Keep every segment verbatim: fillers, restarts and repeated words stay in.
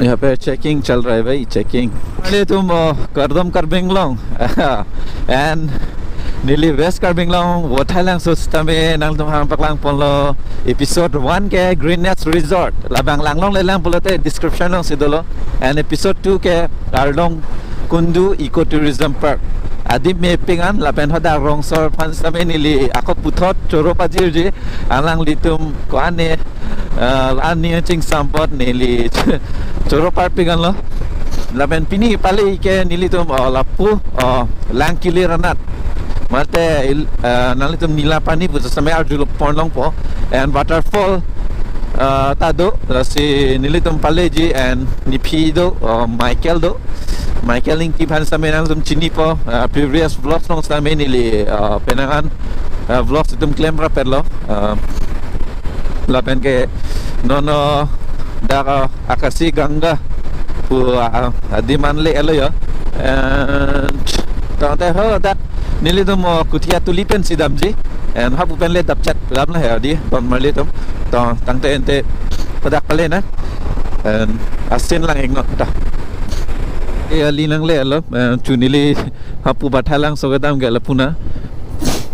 यहाँ पे चेकिंग चल रहा है भाई, checking. Nelitum, uh, Kardom Karbi Anglong and neli West Karbi Anglong, Vothailangso sitame nangtum aphan paklang ponlo. Episode one ke Green Nest Resort. Labang langlongle lang pulote description alongsi dolo. And episode two ke Arlong Kundu Eco Tourism Park. Adim mepik an lapen hadak rongsor aphan sitame neli ako puthot choro pajirji. Alanglitum ko-an ne, uh, aning chingsampot neli choro parpik anlo. Lapen pini pale ke nelitum, uh, lapu, uh, Langkilir anat. Mate il-, uh, nanglitum Nilapani pu sitame arjulo ponlongpo. And waterfall, uh, ta do, lasi nelitum paleji and nephi do, uh, Michael do. Michael Ingti aphan sitame nangtum chinipo, uh, previous vlogs along sitame neli, uh, penang an, uh, vlogs itum klem rapetlo, uh, lapen ke non, uh, dak, uh, Akashi Ganga pu, uh, adim an le-etlo ya. And tangte ho dak nelitum, uh, Kuthia Tuli pensi damji. And hapu pen le dapchet lam la he di, pon marli tum. To, tangte ante padak pale na. And asin lang iknon ta. E, ali nangle-etlo, eh, chu neli hapu Vothailangso kedam ke lapu na.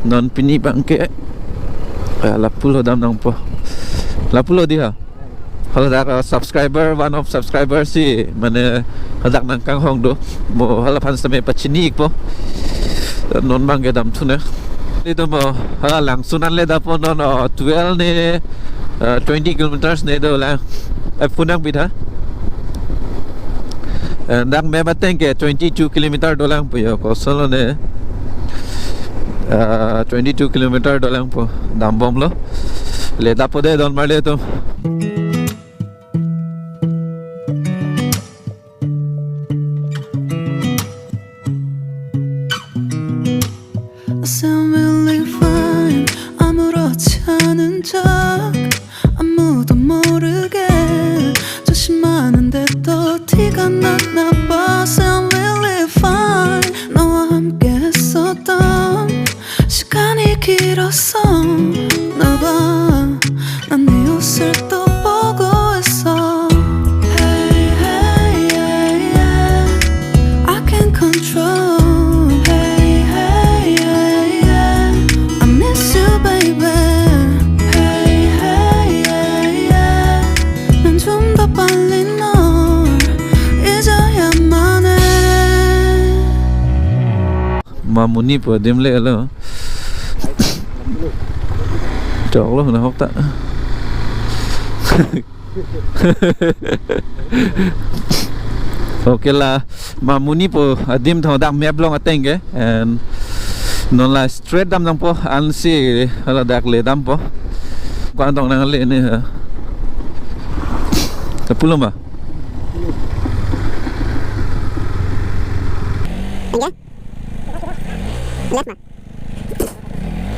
Non pini abang ke, eh, lapulo dam nangpo. Lapulo di ha. Haladak, uh, subscriber, one of subscriber si, mane, hadak nangkanghong do. Mo hala aphan sitame pachini ikpo. Non abang ke damthu ne. Nelitum, uh, hala langsun an le dapo non, uh, twelve ne, uh, twenty kilometers ne dolang. Eh, phone nangpi tha. Eh, dak map ateng ke twenty-two kilometer dolang pu yo, kosonlo ne. Ah, twenty-two kilometer dolang pu dambomlo. Le dapo de don marli tum. Assembly fine 아무렇지 않은 척 아무도 모르게 조심하는데 또 티가 나나 봐. Assembly fine 너와 함께 했었던 시간이 길었어 나 봐. 난 네 옷을 또 보고 있어. Hey, hey, yeah, yeah. I can't control. Hey, hey, yeah, yeah. I miss you, baby. Hey, hey, yeah, yeah. 난 좀 더 빨리 널 잊어야만 해. Mamuni pu adim le-etlo. Choklo na hok ta. Okay la, Mamuni pu adim thong dak map along ateng ke. And non la straight dam nangpo, ansi hala dak le dampo. Ko-an tong nangle ne ha. Lapulo ma? Enggak? Left ma?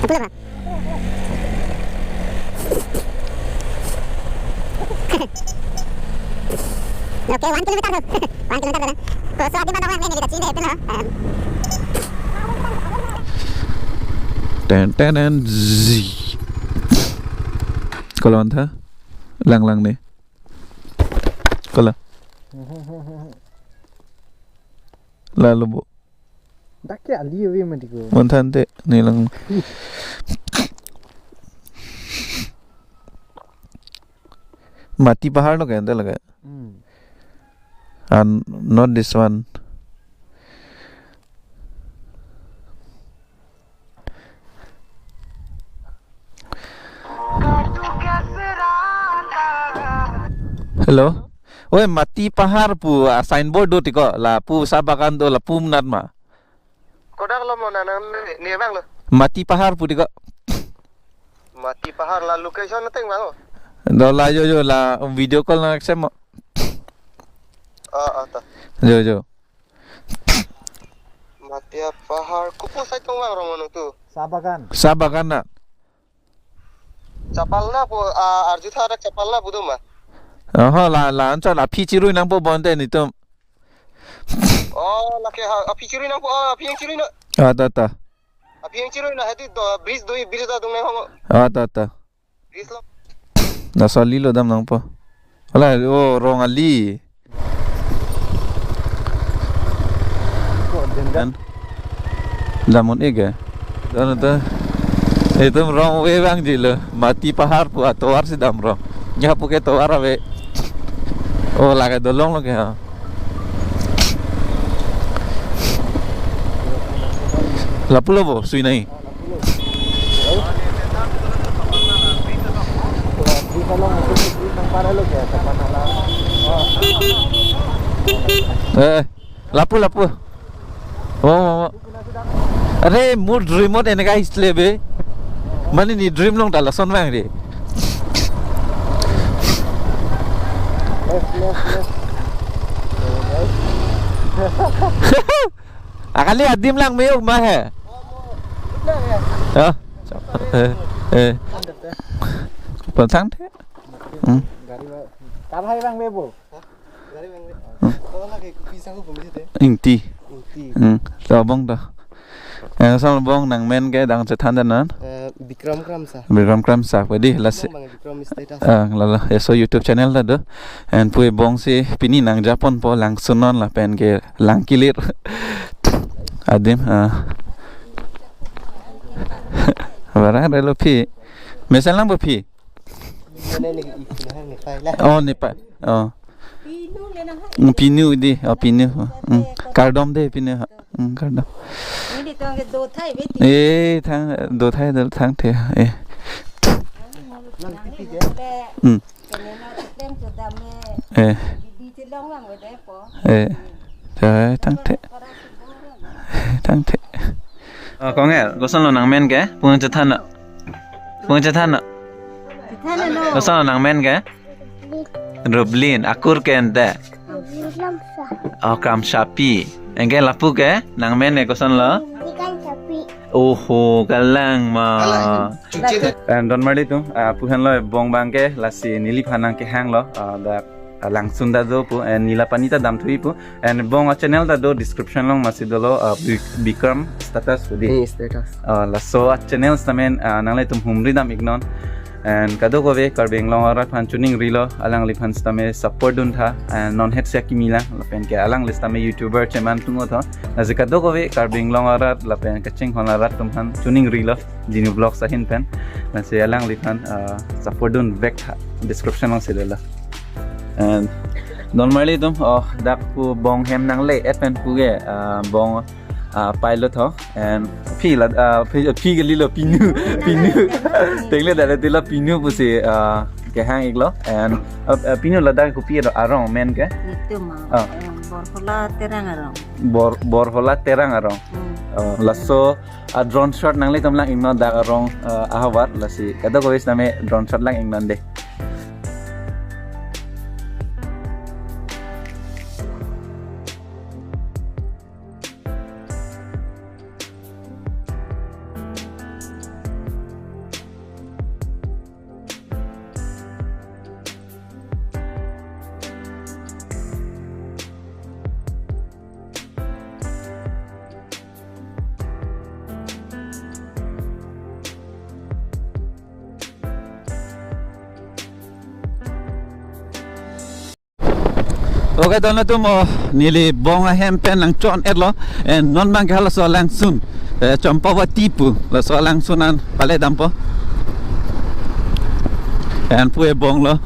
Lapulo ma? Okay, one kilometer ho. One kilometer ho. Koso adim abang lang ne neli kachini de pelo. Ten, ten, and zi. Kolon tha? Lang lang ne. Kola. Lalu bu. Dak ke ali ave mati ko. Monthan te nelang. Mati pahar lo kan te laga. Hmm. And not this one. Hello. Oi, Mati Pahar pu, ah, signboard do tiko, lapu sa bagan do, lapu mnat ma. Kodak lo mo nanang ne, ne bang lo. Mati Pahar pu tiko. Mati Pahar la location ateng bang lo. Do la yo yo la video call na sem mo. Ah, ah, ta. Yo yo. Mati Pahar, kopu side tong bang romo nung tu. Sa bagan. Sa bagan na. Chapal na pu, ah, arju tha dak chapal na pu do ma. Oho, la, la, anchot aphi chirui nangpo bonte netum. Oh, lake ha, aphi chirui nangpo, oh, aphi yang chirui na. Ah, ta, ta. Aphi yang chirui na, hadi do, bridge do, bridge da dung nang hong. Ah, ta, ta. Bridge lo. Laso ali lo dam nangpo. Hala, oh, rong ali. Kan? Dam un-e ke. Don to. Itum wrong way vangjilo. Mati pahar pu atovar si dam rong. Nyapu ke tovar ave. Oh, lake dolong lo ke ha. Lapu lo bo, sui nai. Eh, lapu, lapu. Oh, oh, oh. Are, mo dream ot eneka ahislebe. Mane ne dream along ta lason vangre. Akali adim lang me-uk ma he. Oh. Eh. Eh. Pasang the. Hmm. Gari ba. Kab hai bang bebo. Gari bang. Hmm. Ingti. Ingti. Hmm. To bong to. Eh, sam bong nangmen ke dang chethan dan non. Eh, Bikram Kramsa. Bikram Kramsa. Pwede lasi. Bong bang Bikram status. Ah, lalo. Eso YouTube channel ta do. And pu ebong si pini nang japon po langsun non lapen ke lang kilir. Adim, ah. Barang relo phi. Mesen lang bo phi. Oh, ne pa. Oh. Pinu le na ha. Mm, pinu di. Oh, pinu. Mm. Kardom de pinu ha. Mm, kardom. Ini tuang ke do thai beti. Eh, thang do thai do thang the. Eh. Mm. Eh. Eh. Thai thang the. Thang the. Ah, kongel, koson lo nangmen ke? Pung chethan lo. Pung chethan lo. Chethan lo. Koson lo nangmen ke? Rublin, akur ke ente? Oh, Kramsapi. Anke lapu ke? Nangmen ke koson lo? Ikan sapi. Oho, kalang ma. Kalang. And don marli atum, ah, pu henlo bong bang ke, lasi neliphan nangkehang lo, ah, dak, ah, langsun ta do pu, and neli la pani ta damthui pu, and bong a channel ta do description along masi dolo, ah, Bik-, Bikram status pu di. Hmm, status. Ah, laso a channel sitame, ah, nanglitum humri dam iknon. And kadokave Karbi Anglong arat aphan choningrilo, alangliphan sitame support dun tha, and non het si akimi lang, lapen ke alangli sitame YouTuber cheman tung tho. Lasi kadokave Karbi Anglong arat, lapen kachinghon arat atum aphan choningrilo, Genu Vlogs ahin pen. Lasi alangliphan, ah, support dun vek tha, description along si dolo. And don marli atum, oh, dak pu bong hem nangle-et pen pu ke, ah, bong, ah, pilot ho. And phi la, ah, phi, phi kalilo pinu, pinu. Tengle dada tila pinu pusi, ah, kehang iklo. And, ah, ah, pinu ladak kopi arong men ke? Netum, ah, ah, eh, Borhola Terang arong. Bor-, Borhola Terang arong. Hmm. Oh, laso, ah, drone shot nanglitum lang ingno dak arong, ah, ahavar lasi. Kadokave sitame drone shot lang ingnon de. Okay, don atum, oh, neli bong ahem pen nangchon-etlo, eh, non bang ke halaso alangsun, eh, Champavati pu, laso alangsun an pale dampo. And pu ebong lo.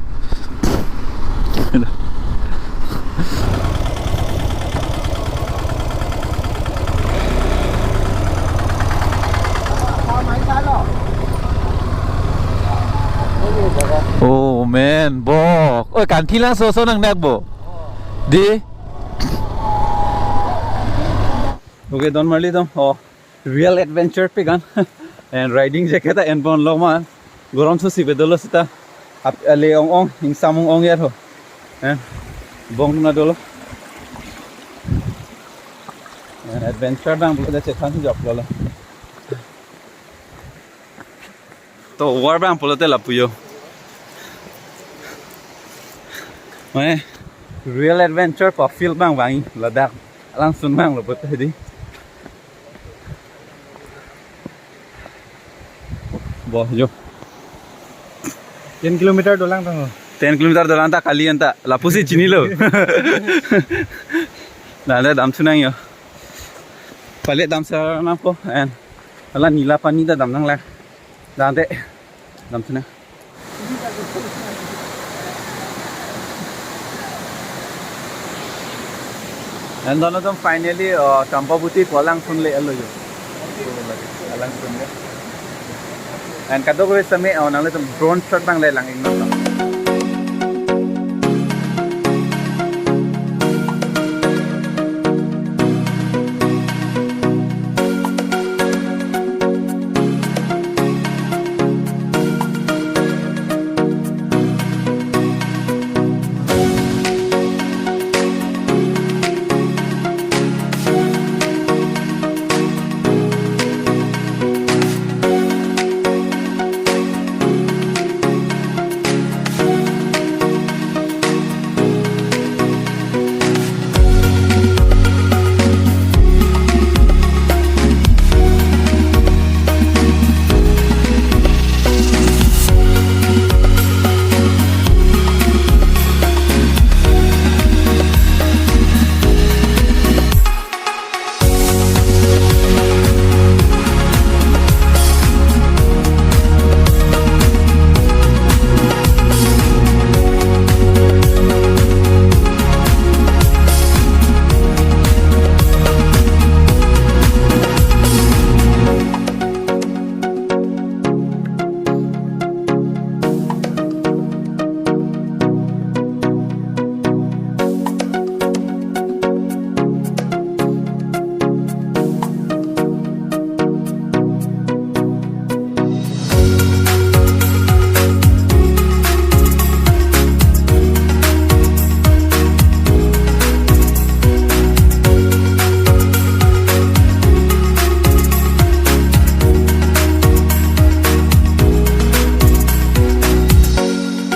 Oh man, bok. Oi, kanthi lang soso nangnek bo. Di. Okay, don marli atum. Oh, real adventure pik an. And riding jacket enpon lo ma. Gorom so si bedolo sita. Ap ale ong ong, ingsam ong ong ya tho. Eh, bong na dolo. And adventure dang pulo chethan si jok lo. To war bang pulote lapu jo. Mane real adventure pa feel bang bang ladak. Alangsun bang lo pulote di. Bo jo. Ten kilometer dolang tang. Ten kilometer dolang ta kali anta. Lapusi chinilo. Nale damthu nang jo. Pale damsernangpo and hala nila pani ta damnanglang. Dante. Damthu nang. And dono dom finally uh, Champaguti pu alangsun le alo yo. Alangsun le. And kadokave sitame uh, nanglitum drone shot abang le lang ingno.